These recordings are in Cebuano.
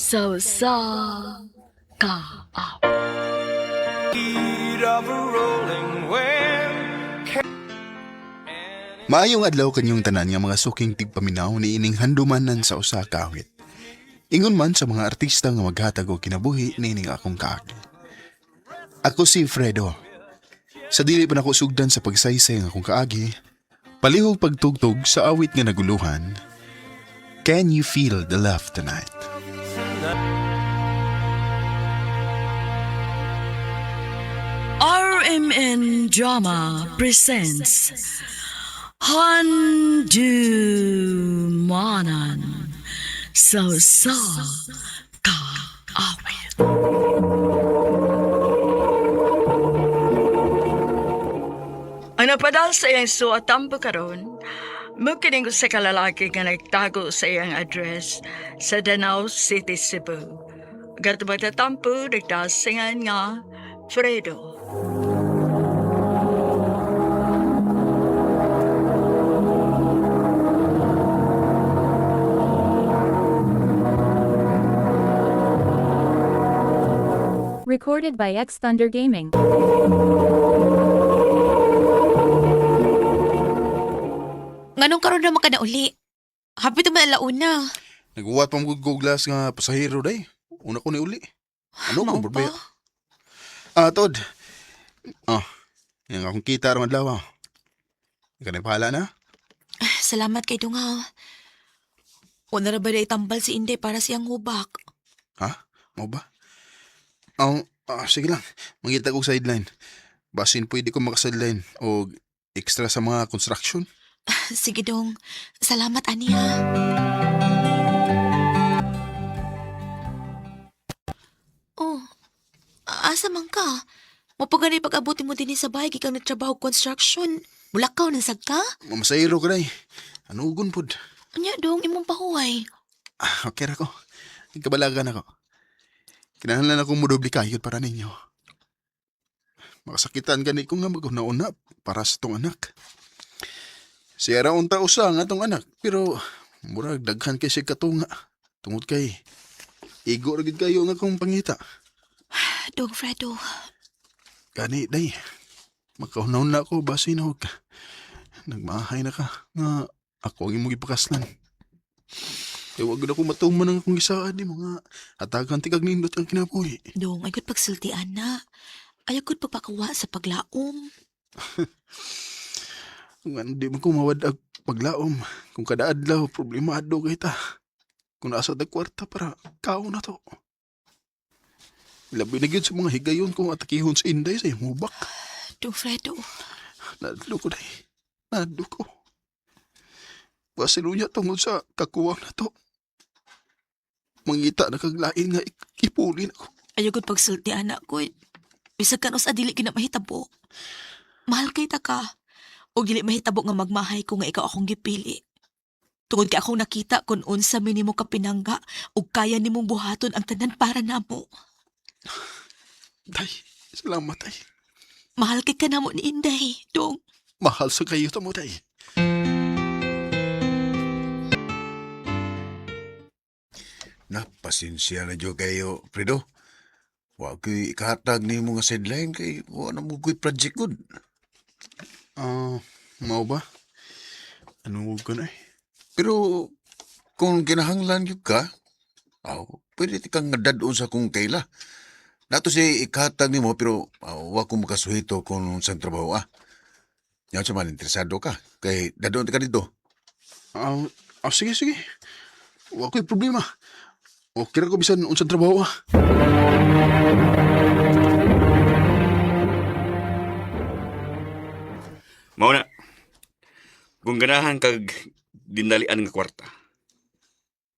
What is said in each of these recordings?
Sa usa ka awit. Maayong adlaw kanyong tanan nga mga suking tigpaminaw ni ining handumanan sa usa ka awit. Ingon man sa mga artista nga maghatag og kinabuhi niining akong kaagi. Ako si Fredo. Sa dili pa nako sugdan sa pagsaysay ng akong kaagi, palihog pagtugtog sa awit nga naguluhan. Can you feel the love tonight? RMN Drama presents Handumanan sa usa ka awit. Ang napadal sa iyang suatampo karon, mukining sa kalalaki nga nagtago sa iyang address sa Danao City, Cebu. Gato magtatampo, nagdasingan nga Fredo. Recorded by X Thunder Gaming. Nganong karon naman ka na uli? Happy naman alauna. Naguwat pa mo guglas nga pasahero day. Una ko ni uli. Ano Mao ko pa? problema? Ah, Tod. Oh, yang akong kita aron adlaw. Ah. Ikaw na bahala na. Salamat kay Dungaw. Una ra ba na itambal si Inday para siyang hubak? Ha? Mao ba? Oh, sige lang. Mangita kog sideline. Basin pwede ko maka-sideline o extra sa mga construction. Sige dong. Salamat aniya. Oh, asa man ka? Mapagani pag-abuti mo din sa bahay gikan nagtrabaho construction. Mulakaw na sad ka? Mamasahero ka day. Anugon pod. Anya dong imong pahuway. Ah, okay ra ko. Kabalagan ako. Kinahanglan akong modoble kayod para ninyo. Makasakitan gani ko nga mag-una-una para sa tong anak. Siya ra unta usa nga tong anak, pero murag daghan kay siya katunga. Tungod kay igo ra gid kayo nga akong pangita. Dong Fredo, Gani day. Makauna-una ko basin og nagmahay na ka nga ako ang imong gipakaslan. Kay wag gud ako matuman ang akong gisaad nimo nga hatagan ti kag nindot ang kinabuhi. dong ay gud pagsultian na. Ayaw gud pagpakawa sa paglaom. Kung ano di man ko mawad-ag paglaom. Kung kada adlaw, problemado kay ta. Kung nasa tag kwarta para kaon na to. Labi na gyud sa mga higayon kung atakihon sa Inday sa imong hubak. Dong Fredo, Nadlo ko day. Nadlo ko. Basin unya tungod sa kakuwang na to. Mangita na kag lain nga ipulin ako. ayaw gud pagsultian na ko. Bisag kanos adili gina mahitabo. Mahal kay ta ka. O dili mahitabo nga magmahay ko nga ikaw akong gipili. Tungod kay akong nakita kung unsa minimo ka pinangga ug kaya nimong buhaton ang tanan para namo. Day, salamat day. Mahal kay ka namo ni Inday, dong. Mahal sa kayo tamo day. Na, pasensya na dyo kayo, Fredo. Wa ko'y ikahatag ni mga sideline kay wa na mo ko'y project good. Ah, mao ba? Ano ko na eh? Pero kung kinahanglan gyud ka, aw, pwede ti kang dadon sa kong kaila. Nato si ikahatag nimo pero aw, wa ko makasuhito kung unsang trabaho ah. Yan sa man interesado ka kay dadon ti ka dito. Ah, sige, sige. Wa ko'y problema. Okay ra ko bisan unsang trabaho ah. Mao na. Kung ganahan kag dinalian nga kwarta,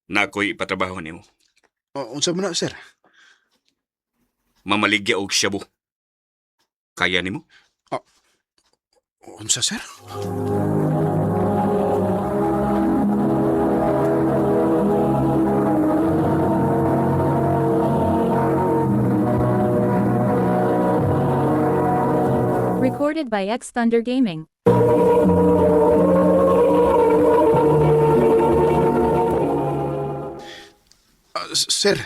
na ako'y ipatrabaho nimo. Ah, unsa man na, sir? Mamaligya og shabu. Kaya nimo? Unsa, sir? Recorded by X Thunder Gaming. Ah, sir,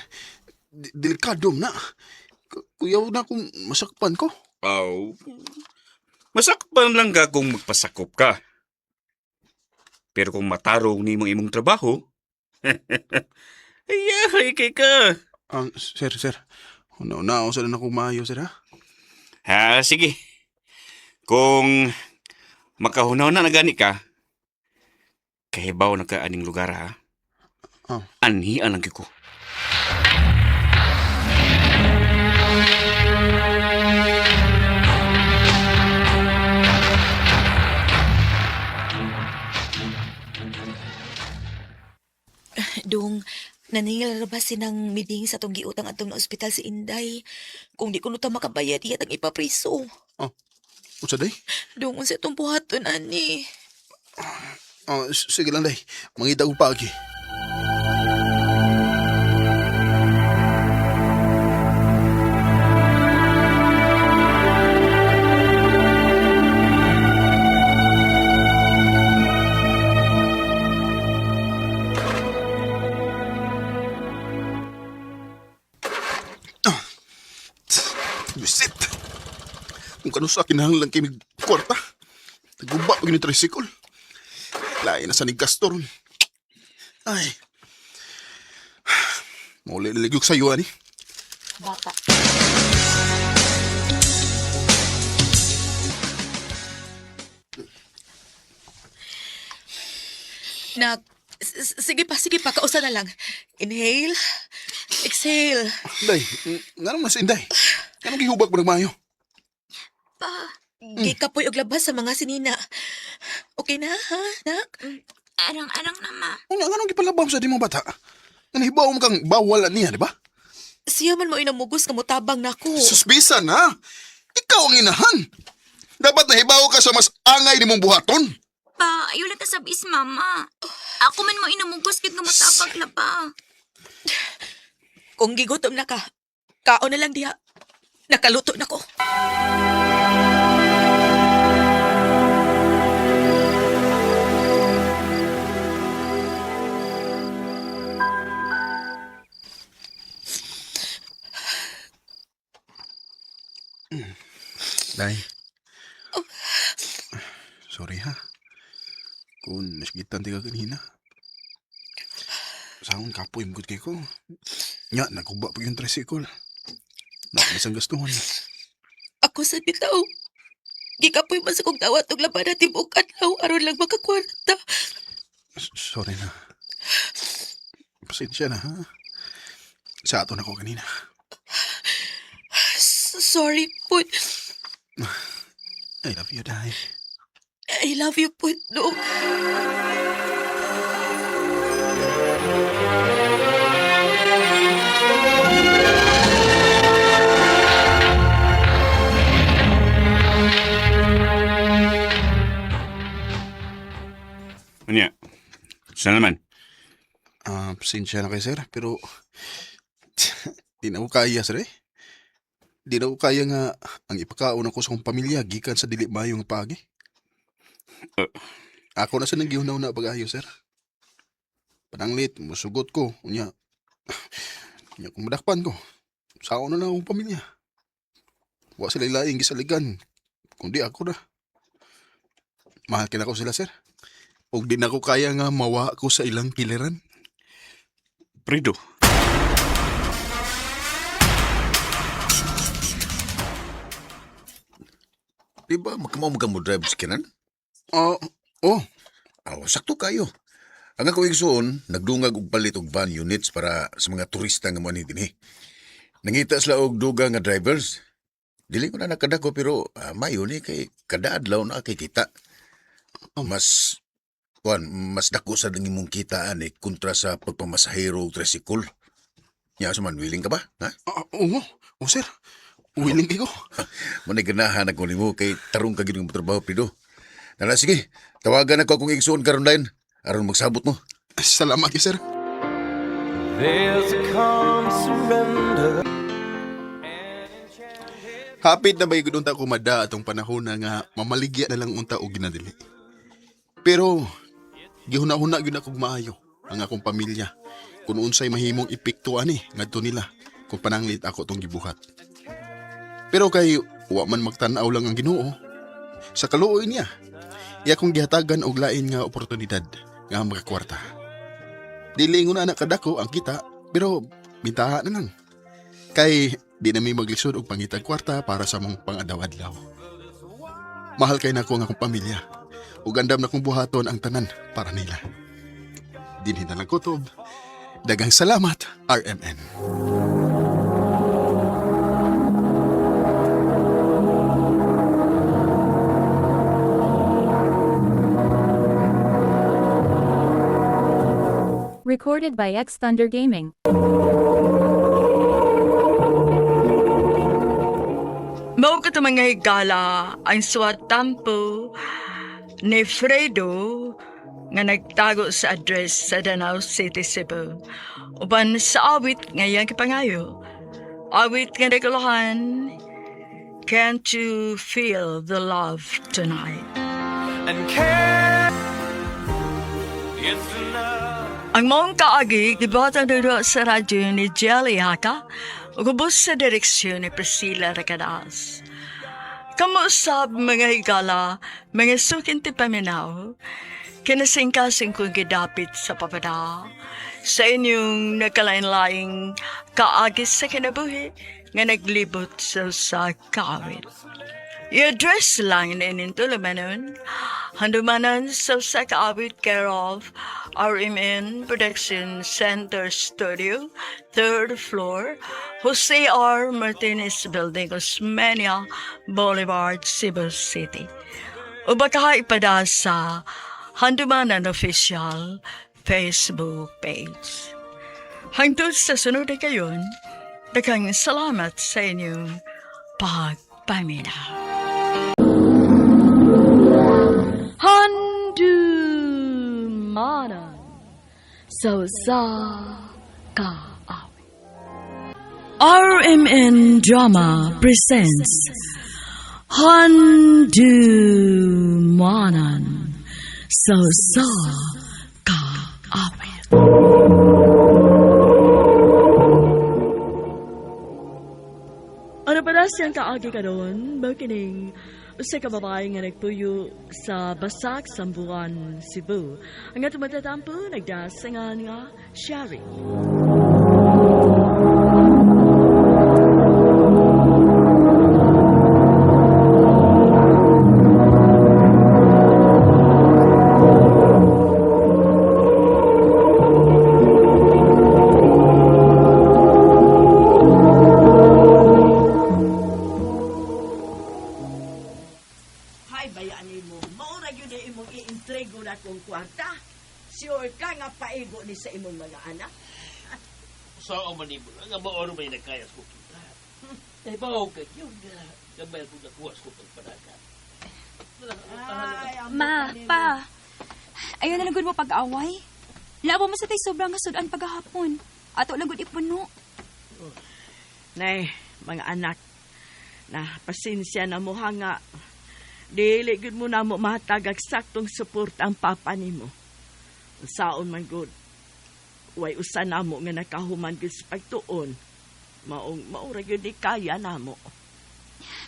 Delikado na. Kuyaw na kung masakpan ko. Aw, masakpan lang ka kung magpasakop ka. Pero kung matarong nimo imong trabaho, ay, kay ka. Ah, sir, sir. Una-una ako sa na akong maayo, sir, ha? Ha, sige. Kung makahunaw na nagani ka, kahibaw na ka aning lugar, ha? Ah. Anhian lang ko. Dong, naningil ra ba sinang miding sa tong giutang atong na ospital si Inday? Kung di ko ta makabayad, iya tang ipapriso. Unsa day? Dong, unsa itong buhaton, ani? Ah, sige lang, day. Mangita ko paagi. Ah, tsk, Bisit! Kung kano sa kinahanglan kay mig kwarta. Naguba pag ni tricycle. Lain na sa ni Gaston. Ay. Mauli ligyog sa iyo, ani. Bata. Nak, sige pa, kausa na lang. Inhale, exhale. Inday, nga naman sa Inday. Anong gihubag mo nagmayo? Pa, Gikapoy og labas sa mga sinina. Okay na, ha, nak? arang-arang na ma. Nga, nga nang gipalabam sa di mo bata? Nga nahibaw mo kang bawal niya, di ba? Siya man mo inamugos nga motabang nako. Suspisa na. Ikaw ang inahan. Dapat nahibaw ka sa mas angay ni mong buhaton. Pa, ayaw lang ta sabis mama. Ako man mo inamugos gid nga motabag la pa. Kung gigutom na ka, kaon na lang diha. Nakaluto na ko. Day. Sorry ha. Kung nasigitan ti ka kanina. Sa akong kapoy, mugod kay ko. Nya, naguba pa yung tricycle. Nakalis ang gastuhan. Ako sa bitaw. Gikapoy man sa kong dawat og laban na tibok adlaw aron lang makakwarta. Sorry na. Pasensya na ha. Sa ato na ko kanina. Sorry po. I love you, Day. I love you po, Dong. Unya, saan naman? Ah, pasensya na kayo, sir. Pero, di na ko kaya, sir eh. Di na ko kaya nga ang ipakaon ako sa akong pamilya gikan sa dili mayo nga paagi. Eh. Ako na sa nagihunaw na pag-ayo, sir. Pananglit, musugot ko. Unya, unya kung madakpan ko. Sao na lang akong pamilya. Wa sila ilaing gisaligan. Kundi ako na. Mahal kina ko sila, sir. Og di na ko kaya nga mawa ko sa ilang kiliran. Prido. Di ba makamaw ka mo drive sa kinan? Ah, oh, Aw, sakto kayo. Ang ako igsoon, nagdungag og palit og van units para sa mga turista nga moani dinhi. Nangita sila og duga nga drivers. Dili ko na nakadako pero mayo ni kay kada adlaw na kay kita. Mas kuan mas dako sa dang imong kitaan eh kontra sa pagpamasahero og tricycle. Nya sa man willing ka ba? Ha? Ah, oo, oh, sir. Willing kayo. Mo ni ganahan ako nimo kay tarong ka gid nga trabaho pido. Nala sige, tawagan ako akong igsoon karon dayon aron magsabot mo. Salamat kayo, sir. There's a calm surrender. Hapit na ba yung unta kumada atong panahon na nga mamaligya na lang unta og ginadili. Pero gihuna-huna gyud akong maayo ang akong pamilya. Kung unsay mahimong epekto ani ngadto nila. kung pananglit ako tong gibuhat. Pero kay wa man magtan-aw lang ang Ginoo. Sa kaluoy niya, iya kong gihatagan og lain nga oportunidad nga makakwarta. Dili ingon ana kadako ang kita, pero bintaha na lang. Kay di na mi maglisod og pangitag kwarta para sa mong pang-adlaw-adlaw. Mahal kay nako ang akong pamilya. Ug andam na kong buhaton ang tanan para nila. Dinhi na lang kutob. Daghang salamat, RMN. Recorded by X Thunder Gaming. Mao ka mga higala ang suwatampo ni Fredo nga nagtago sa address sa Danau City, Cebu. Uban sa awit nga iyang gipangayo. Awit nga naguluhan, Can't you feel the love tonight? And can it's enough. Ang maong kaagi, gibuhatan dito sa radyo ni Jelly Haka, ug ubos sa direksyon ni Priscilla Recadas. Kamuusab mga higala, mga sukin ti paminaw, kinasingkasing kong gidapit sa papada, sa inyong nagkalain-laing kaagis sa kinabuhi nga naglibot sa kaawit. I-address lang na ining tulumanon. Handumanan sa usa ka awit care of RMN Production Center Studio, third floor, Jose R. Martinez Building, Osmeña Boulevard, Cebu City. O baka ipada sa Handumanan Official Facebook page. Hangtod sa sunod na kayon, daghang salamat sa inyong pagpaminaw. Handumanan sa usa ka awit. RMN Drama presents Handumanan sa usa ka awit. Ano pala siyang kaagi karon, makining usa ka babae nga nagpuyo sa Basak, Sambuan, Cebu. Ang atong matatampo nagdasangan nga Shari. Hay bayani mo, maura gyud ay imong iintrego na kong kwarta. Sure ka nga paigo ni sa imong mga anak. Sa man nimo nga maoro may nagkaya sa kita. Kay bawo ka gyud gamay kong nakuha sa pagpanaka. Ay, amo Ma, ka nimo. pa. Ayaw na lang gud mo pag-away. Labo mo sa tay sobrang kasudan pagahapon. Ato lang gud ipuno. Nay, mga anak, na pasensya na mo ha nga. Dili gud mo na mo matag ang saktong suporta ang papa nimo. Saon man gud. Way usa namo nga nakahuman gud sa pagtuon. Maong maura gyud ni kaya namo.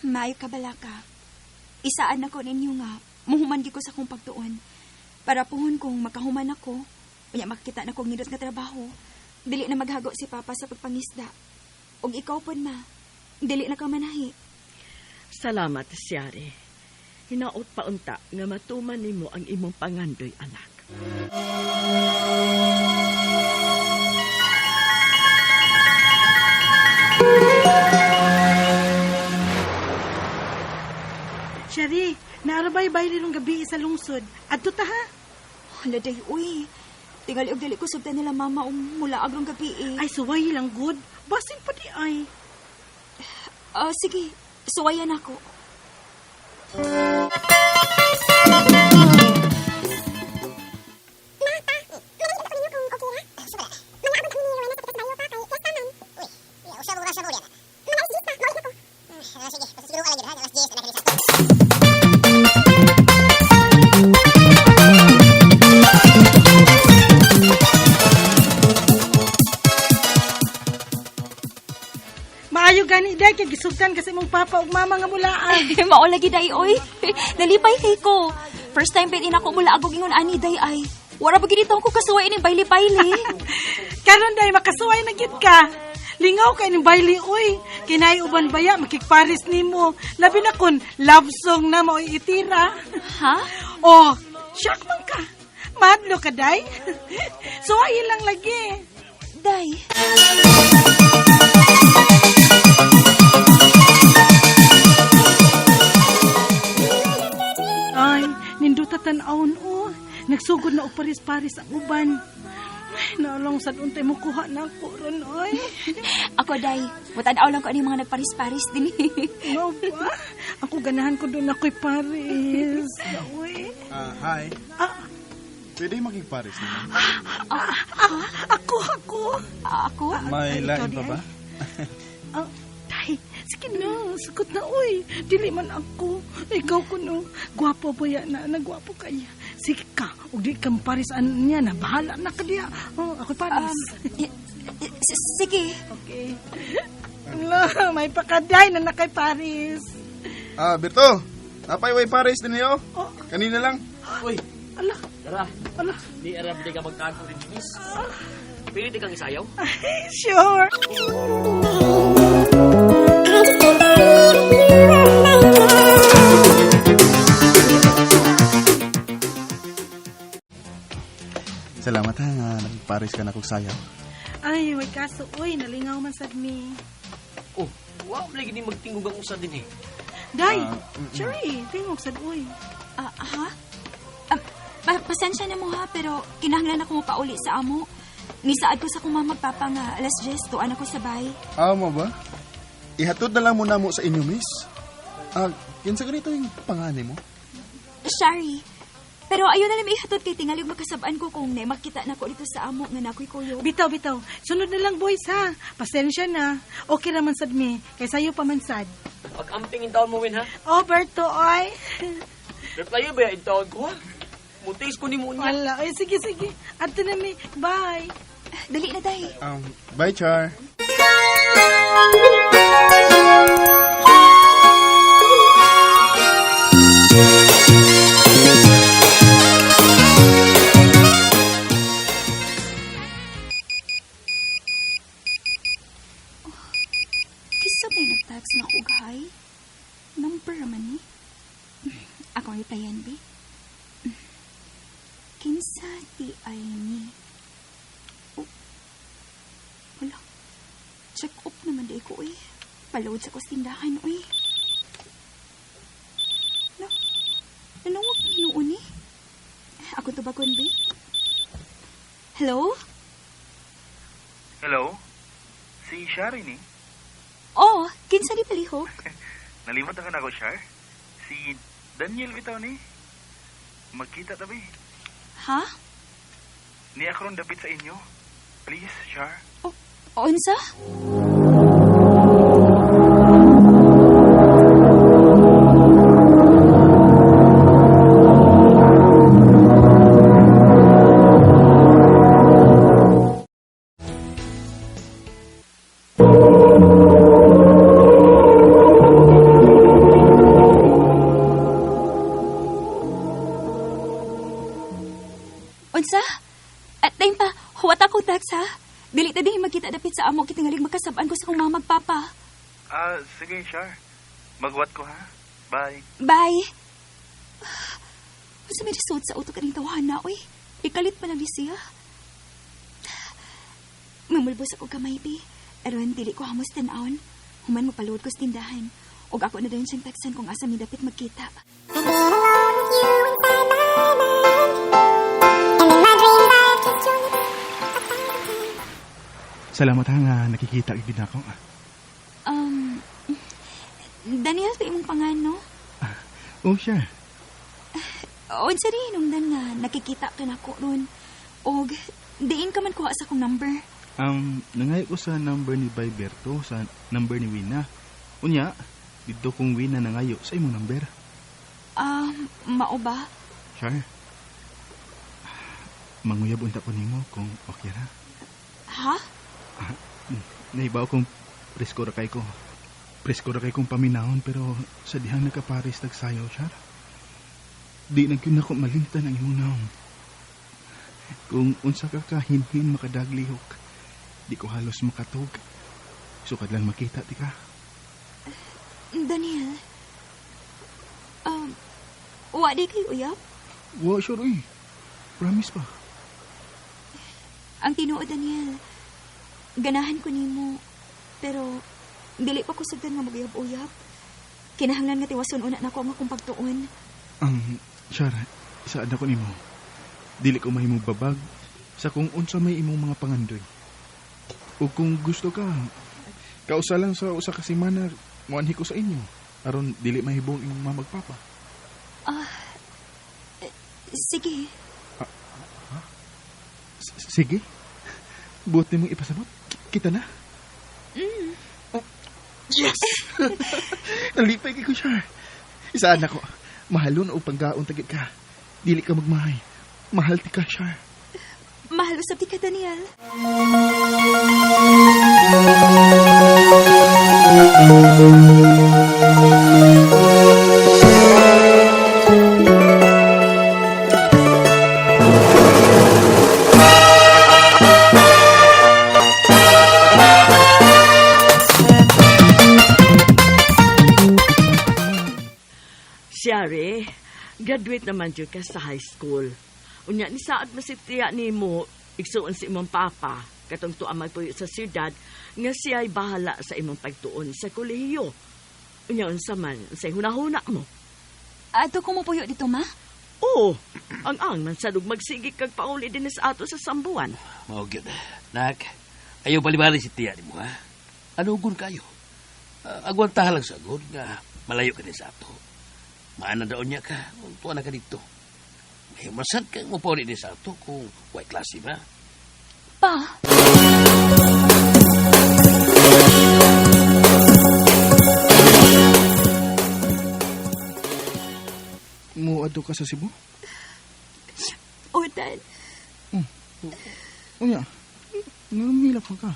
Maayo ka balaka. Isaan na ko ninyo nga, muhuman gyud ko sa akong pagtuon. Para puhon kong makahuman ako, unya makakita na kong nindot nga trabaho. Dili na maghago si Papa sa pagpangisda. Og ikaw pod ma, dili na ka manahi. Salamat, Siyari. Hinaot pa unta nga matuman nimo ang imong pangandoy, anak. Shari, naarabay bayle nung gabi sa lungsod. Adto ta ha. Hala day, uy. Tingali og dili ko sugtan nila mama um mula agrong gabi eh. Ay, suway lang good. Basin pa di ay. Ah, sige, suwayan ako. Gani day kay gisugtan kasi mong papa ug mama nga mulaan. Mao lagi day oy. Nalipay kay ko. First time pin ako mula og ingon ani day ay. Wala ba gid ko kasuway ining bayli-bayli. Karon day makasuway na gid ka. Lingaw kay ning bayli oy. Kinay uban baya makigparis nimo. Labi na kun love song na maoy itira. Ha? Oh, shock man ka. Madlo ka day. Suway lang lagi. Day. Ay, ninduta tan-awon o. Nagsugod na og paris-paris ang uban. Ay, naalong sad untay mo kuha na ako ron oy. Ako day, mutanaw lang ko ani mga nagparis-paris din. No ba? Ako ganahan ko doon ako'y paris. Uy. Ah, hi. Ah. Pwede makigpares naman. Ako, ako. Ako? May Ay, lain ikaw pa di ba? ay. Ah, tay, sige na, sagot na, uy. Dili man ako. Ikaw ko no. Gwapo ba yan na, nagwapo kaya. Sige ka, ug di ka paris an niya na, bahala na ka diya. Oh, ako'y paris. Sige. Okay. Ala, may pakaday na nakay Paris. Ah, Berto. Napay way pares din niyo. Oh. Kanina lang. Uy, Ala, tara. ala. Di arab di ka magtago rin, miss. Pili di kang isayaw? Sure. Salamat ha nga nagpares ka na kog sayaw. Ay, may kaso, uy, nalingaw man sad mi. Oh, wow, lagi ni magtingog ang usa din eh. Day, Cherry, tingog sad, uy. Ah, ha? Ah, pasensya na mo ha, pero kinahanglan ako mapauli sa amo. Nisaad ko sa akong mama magpapa nga alas 10, tuan ako sa bay. Ah, mo ba? Ihatod na lang muna mo sa inyo, miss. Ah, kinsa ganito yung pangani mo? Shari, pero ayaw na lang ihatod kay tingalig makasabaan ko kung na makita na ko dito sa amo nga nakoy kuyo. Bitaw, bitaw. Sunod na lang, boys, ha? Pasensya na. Okay raman sad mi. Kay sayo pa man sad. Pag-amping in taon mo, Win, ha? Oh, Berto, oy. Reply ba in taon ko, ha? Mutis ko ni mo niya. Wala. Ay, sige, sige. Adto na mi. Bye. Dali na, day. Bye, Char. Kisa ba yung nag-text na ko, gay? Number man ni. Ako ang replyan, bi. Kinsa ti ay ni? Oh. Wala. Check up naman di ko, eh. Paload sa kos tindahan, uy. Wala. Nanawag pa noon, eh. Ako tubagon, bi. Hello? Hello? Si Shari ni? Oh, kinsa di palihok? Nalimot na ka na ako, Shar. Si Daniel bitaw ni. Magkita tabi. Ha? Ni ako ron dapit sa inyo. Please, Shar. Unsa? Unsa? At time pa, huwat ako text ha. Dili ta din magkita dapit sa amo kitingalig magkasabaan ko sa kong mama magpapa. Ah, sige, Shar. Magwat ko, ha? Bye. Bye. Unsa may result sa utok kaning tawahan na, oy. Ikalit pa lang ni siya. Mamulbos ako gamay, bi. Aron, dili ko hamos tan-awon. Human mo paluod ko sa tindahan. Og ako na dayon siyang textan kung asa mi dapit magkita. Salamat ha nga nakikita gid nako. Daniel, to imong pangan, no? Oh, sure. Unsa rin hinungdan nga nakikita ka na ko ron. Og diin ka man kuha sa akong number. Nangayo ko sa number ni Bay Berto, sa number ni Wina. Unya, dito kong Wina nangayo sa imong number. Mao ba? Sure. Manguyab unta ko nimo kung okay ra. Ha? Naibaw kong presko ra kay ko. Presko ra kay kong paminahon pero sa dihang nakapares tagsayaw, Char. Di na gyud nako malimtan ang imong naong. Kung unsa ka kahinhin makadaglihok, di ko halos makatug. Sukad lang makita ti ka. Daniel. Wa di kay uyab? Wa sure eh. Promise pa. Ang tinuod, Daniel. Ganahan ko nimo. Pero dili pa ko sugdan nga maguyab-uyab. Kinahanglan nga tiwason una nako ang akong pagtuon. Ang Char, saad ako nimo. Dili ko mahimong babag sa kung unsa may imong mga pangandoy. O kung gusto ka, kausa lang sa usa ka semana, moanhi ko sa inyo. Aron dili mahibong imong mamagpapa. Sige. Sige. Buot nimong ipasabot. Kita na. Mm. Oh, yes! Nalipay kay ko, Char. Isaan ako. Mahalon o panggaon tagit ka. Dili ka magmahay. Mahal ti ka, Char. Mahal usab ti ka, Daniel. Siyari, graduate naman jud ka sa high school. Unya ni saad masitiya nimo igsuon si imong papa katong tuwa magpuyo sa syudad nga siya'y bahala sa imong pagtuon sa kolehiyo. Unya unsa man say hunahuna mo. Ato ko mopuyo dito, ma? Oo, ang man sad ug magsige kag pauli din sa ato sa Sambuan. Mao gyud. Nak, ayaw balibali si tiya nimo ha. Anugon kayo. Agwantahan lang sa agod nga malayo ka din sa ato. Maana daon niya ka, tuwa na ka dito. May masad kang mupauli din sa ato kung way klase ba. Pa. Muadto ka sa Cebu? O, Dad. Unya, nganong milak man ka?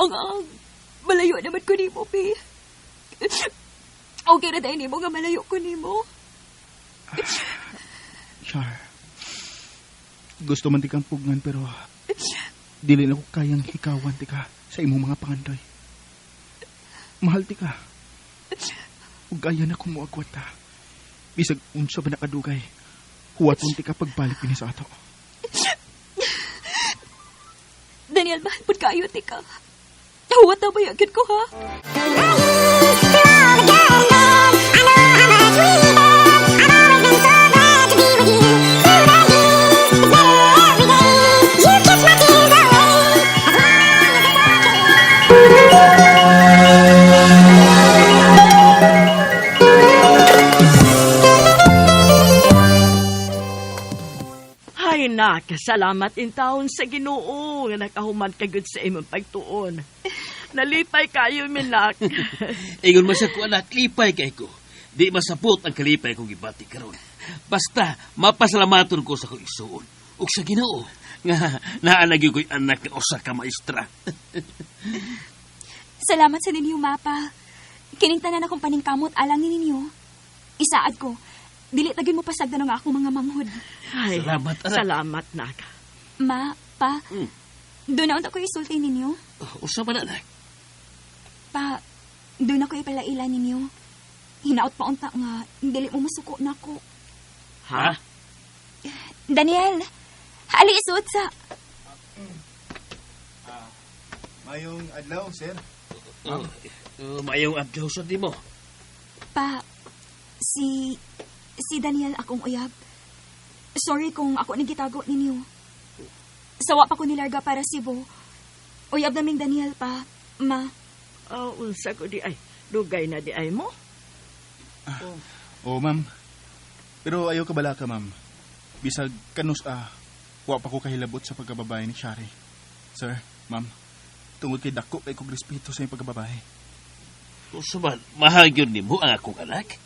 Ang malayo naman ko nimo, Pi. Okay na tayo nimo nga malayo ko nimo. Char, gusto man ti kang pugnan pero dili na ko kayang hikawan ti ka sa imong mga pangandoy. Mahal ti ka. Ug kaya na kung muagwat ta. Bisag unsa ba nakadugay, huwaton ti ka pagbalik dinhi sa ato. Daniel, mahal pud kaayo ti ka. Huwat na bayagin ko, ha? Hay nak, salamat in taon sa Ginoo nga nakahuman ka gud sa imong pagtuon. Nalipay kayo mi nak. Ingon man sa ko anak, lipay kay ko. Di masapot ang kalipay kong gibati karon. Basta mapasalamaton ko sa akong igsuon ug sa Ginoo nga naa na gyud ko'y anak nga usa ka maestra. Salamat sa ninyo, Mapa. Kining tanan akong paningkamot alang ni ninyo. Isaad ko, dili tagin mo pasagdan ang akong mga manghod. Ay, Salamat, anak. Salamat nak. Ma, pa, doon na unta ko isulti ninyo. Usa man anak. Pa, doon ako ipalaila ninyo. Hinaot pa unta nga, dili mo masuko na ako. Ha? Daniel, hali isuot sa... Mayong adlaw, sir. Oh, maayong adlaw sa nimo. Pa, si Daniel akong uyab. Sorry kung ako nagitago ninyo. Sawa pa ko nilarga para Cebu. Uyab naming Daniel pa, ma. Oh, unsa ko di ay. Dugay na di ay mo. Oh, ma'am. Pero ayaw ka bala ka, ma'am. Bisag kanus wa pa ko kahilabot sa pagkababae ni Shari. Sir, ma'am, tungod kay dako kay kog respeto sa iyong pagkababae. Usa man, mahal gyud nimo ang akong anak.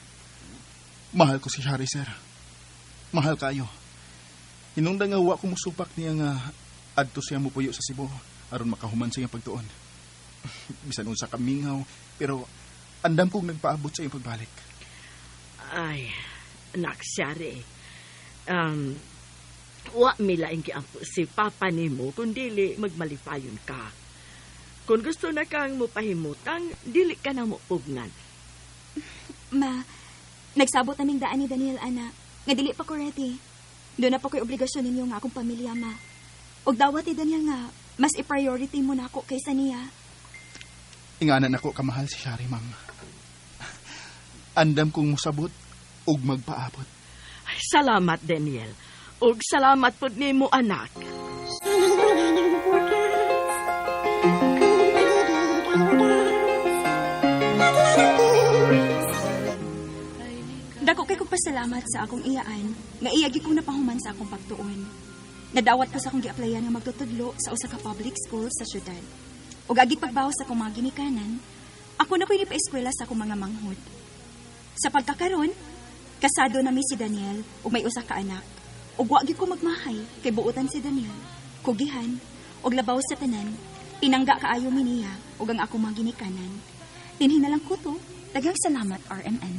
Mahal ko si Shari, sir. Mahal kayo. Hinungdan nga wa ko musupak niya nga adto siya mupuyo sa Cebu aron makahuman sa iyang pagtuon. Bisan unsa ka mingaw, pero andam kong nagpaabot sa iyong pagbalik. Ay, anak, Shari. Um, wa mi laing giampo si papa nimo kung dili magmalipayon ka. Kung gusto na kang mopahimutang, dili ka na mo pugnan. Ma, nagsabot naming daan ni Daniel, ana. Nga dili pa ko ready. Doon na pa ko'y obligasyon ninyo nga akong pamilya, ma. Og dawat ni Daniel nga, mas i-priority mo na ako kaysa niya. Inganan ako kamahal si Shari, ma'am. Andam kong musabot ug magpaabot. Ay, salamat, Daniel. Ug salamat pud nimo, anak. Dako kay kong pasalamat sa akong iyaan nga iya gyud kong napahuman sa akong pagtuon. Nadawat ko sa akong giaplayan nga magtutudlo sa usa ka public school sa syudad. Ug agi pagbaw sa akong mga ginikanan, ako na ko'y nipaeskwela sa akong mga manghod. Sa pagkakaron, kasado na mi si Daniel ug may usa ka anak. Ug wa gyud ko magmahay kay buotan si Daniel, kugihan ug labaw sa tanan, pinangga kaayo mi niya ug ang akong mga ginikanan. Dinhi na lang ko to. Daghang salamat, RMN.